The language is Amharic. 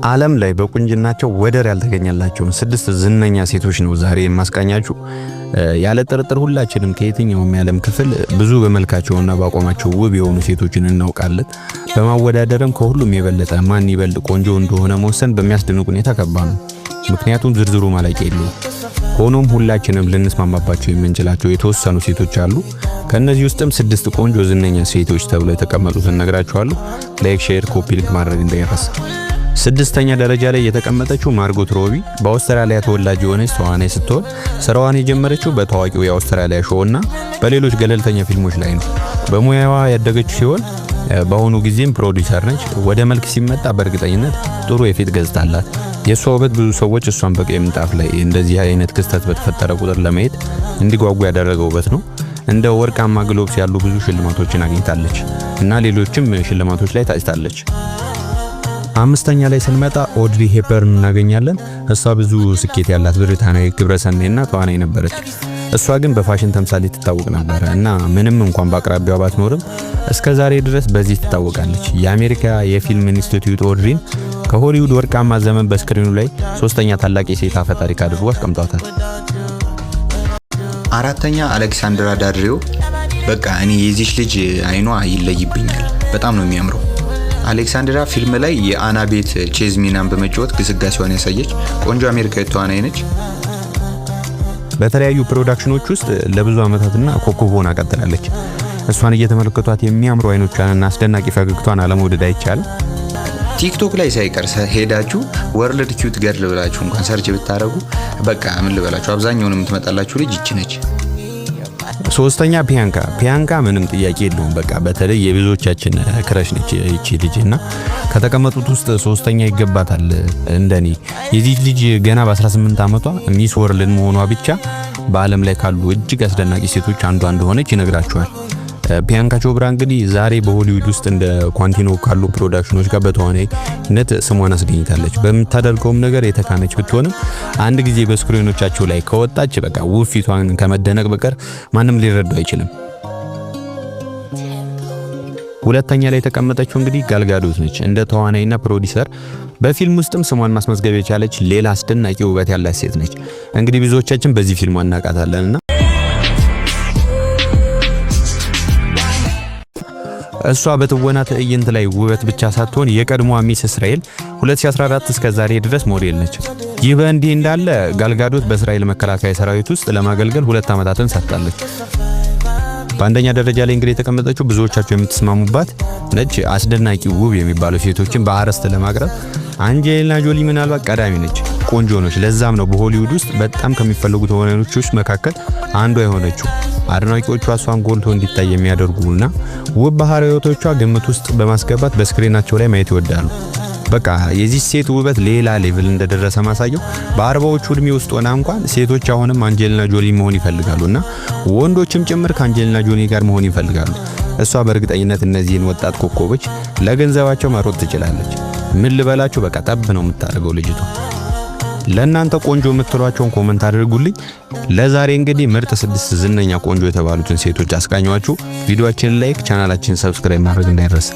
ዓለም ላይ በቁንጅናቸው ወደር ያልተገኘላቸውን ስድስት ዝነኛ ሴቶች ነው ዛሬ የማስቃኛችሁ። ያለ ጥርጥር ሁላችንም ከየትኛውም የዓለም ክፍል ብዙ በመልካቸውና በአቋማቸው ውብ የሆኑ ሴቶችን እናውቃለን። በማወዳደርም ከሁሉም የበለጠ ማን ይበልጥ ቆንጆ እንደሆነ መወሰን በሚያስደንቅ ሁኔታ ከባድ ነው። ምክንያቱም ዝርዝሩ ማለቂያ የለውም። ሆኖም ሁላችንም ልንስማማባቸው የምንችላቸው የተወሰኑ ሴቶች አሉ። ከእነዚህ ውስጥም ስድስት ቆንጆ ዝነኛ ሴቶች ተብለው የተቀመጡትን እነግራችኋለሁ። Like፣ share፣ copy link ማድረግ እንዳይረሳ። ስድስተኛ ደረጃ ላይ የተቀመጠችው ማርጎት ሮቢ በአውስትራሊያ ተወላጅ የሆነች ተዋናይ ስትሆን ስራዋን የጀመረችው በታዋቂው የአውስትራሊያ show እና በሌሎች ገለልተኛ ፊልሞች ላይ ነው። በሙያዋ ያደገች ሲሆን በአሁኑ ጊዜም ፕሮዲውሰር ነች። ወደ መልክ ሲመጣ በእርግጠኝነት ጥሩ የፊት ገጽታ አላት። የእሷ ውበት ብዙ ሰዎች እሷን በቀይ ምንጣፍ ላይ እንደዚህ አይነት ክስተት በተፈጠረ ቁጥር ለማየት እንዲጓጉ ያደረገ ውበት ነው። እንደ ወርቃማ ግሎብስ ያሉ ብዙ ሽልማቶችን አግኝታለች እና ሌሎችም ሽልማቶች ላይ ታጭታለች። አምስተኛ ላይ ስንመጣ ኦድሪ ሄፕበርን እናገኛለን። እሷ ብዙ ስኬት ያላት ብሪታናዊ ግብረሰናይና ተዋናይ ነበረች። እሷ ግን በፋሽን ተምሳሌት ትታወቅ ነበረ እና ምንም እንኳን በአቅራቢያዋ ባትኖርም እስከ ዛሬ ድረስ በዚህ ትታወቃለች። የአሜሪካ የፊልም ኢንስቲትዩት ኦድሪን ከሆሊውድ ወርቃማ ዘመን በ screen ኑ ላይ ሶስተኛ ታላቅ የሴት አፈ ታሪክ አድርጎ አስቀምጧታል። አራተኛ አሌክሳንድራ ዳድሪዮ። በቃ እኔ የዚች ልጅ አይኗ ይለይብኛል። በጣም ነው የሚያምረው። አሌክሳንድራ ፊልም ላይ የአናቤት ቼዝ ሚናን በመጫወት ግስጋሴዋን ያሳየች ቆንጆ አሜሪካዊ ተዋናይ ነች። በተለያዩ production ኖች ውስጥ ለብዙ ዓመታትና ኮከብ ሆና ቀጥላለች። እሷን እየተመለከቷት የሚያምሩ አይኖቿንና አስደናቂ ፈገግቷን አለመውደድ አይቻልም። ቲክቶክ ላይ ሳይቀር ሄዳችሁ "world cute girl" ብላችሁ እንኳን search ብታደረጉ፣ በቃ ምን ልበላችሁ፣ አብዛኛውን የምትመጣላችሁ ልጅ ይቺ ነች። ሶስተኛ ቢያንካ። ቢያንካ ምንም ጥያቄ የለውም። በቃ በተለይ የብዙዎቻችን crush ነች ይቺ ልጅ እና ከተቀመጡት ውስጥ ሶስተኛ ይገባታል። እንደኔ የዚህ ልጅ ገና በ18 ዓመቷ Miss World መሆኗ ብቻ በዓለም ላይ ካሉ እጅግ አስደናቂ ሴቶች አንዷ እንደሆነች ይነግራችኋል። ቢያንካ ቾፕራ እንግዲህ ዛሬ በሆሊውድ ውስጥ እንደ ኳንቲኖ ካሉ production ኖች ጋር በተዋናይነት ስሟን አስገኝታለች። በምታደርገውም ነገር የተካነች ብትሆንም አንድ ጊዜ በ screen ኖቻቸው ላይ ከወጣች በቃ ውብ ፊቷን ከመደነቅ በቀር ማንም ሊረዳው አይችልም። ሁለተኛ ላይ የተቀመጠችው እንግዲህ ጋል ጋዶት ነች። እንደ ተዋናይና ፕሮዲሰር በፊልም ውስጥም ስሟን ማስመዝገብ የቻለች ሌላ አስደናቂ ውበት ያላት ሴት ነች። እንግዲህ ብዙዎቻችን በዚህ ፊልሟ እናውቃታለንና እሷ በትወና ትዕይንት ላይ ውበት ብቻ ሳትሆን የቀድሞዋ Miss እስራኤል 2014 እስከ ዛሬ ድረስ ሞዴል ነች። ይህ በእንዲህ እንዳለ ጋልጋዶት በእስራኤል መከላከያ ሰራዊት ውስጥ ለማገልገል 2 ዓመታትን ሰርታለች። በአንደኛ ደረጃ ላይ እንግዲህ የተቀመጠችው ብዙዎቻችሁ የምትስማሙባት ነች። አስደናቂ ውብ የሚባሉ ሴቶችን በአርዕስት ለማቅረብ አንጀሊና ጆሊ ምናልባት ቀዳሚ ነች። ቆንጆ ነች። ለዛም ነው በሆሊውድ ውስጥ በጣም ከሚፈለጉ ተዋናዮች ውስጥ መካከል አንዷ የሆነችው። አድናቂዎቿ እሷን ጎልቶ እንዲታይ የሚያደርጉና ውብ ባህሪያቶቿ ግምት ውስጥ በማስገባት በ screen ናቸው ላይ ማየት ይወዳሉ። በቃ የዚህ ሴት ውበት ሌላ level እንደደረሰ ማሳየው በ40ዎቹ እድሜ ውስጥ ሆና እንኳን ሴቶች አሁንም አንጀሊና ጆሊ መሆን ይፈልጋሉ እና ወንዶችም ጭምር ከአንጀሊና ጆሊ ጋር መሆን ይፈልጋሉ። እሷ በእርግጠኝነት እነዚህን ወጣት ኮከቦች ለገንዘባቸው መሮጥ ትችላለች። ምን ልበላችሁ፣ በቃ ጠብ ነው የምታደርገው ልጅቷ። ለእናንተ ቆንጆ የምትሏቸውን comment አድርጉልኝ። ለዛሬ እንግዲህ ምርጥ ስድስት ዝነኛ ቆንጆ የተባሉትን ሴቶች አስቃኘኋችሁ። ቪዲዮአችንን like፣ ቻናላችንን subscribe ማድረግ እንዳይረሳ።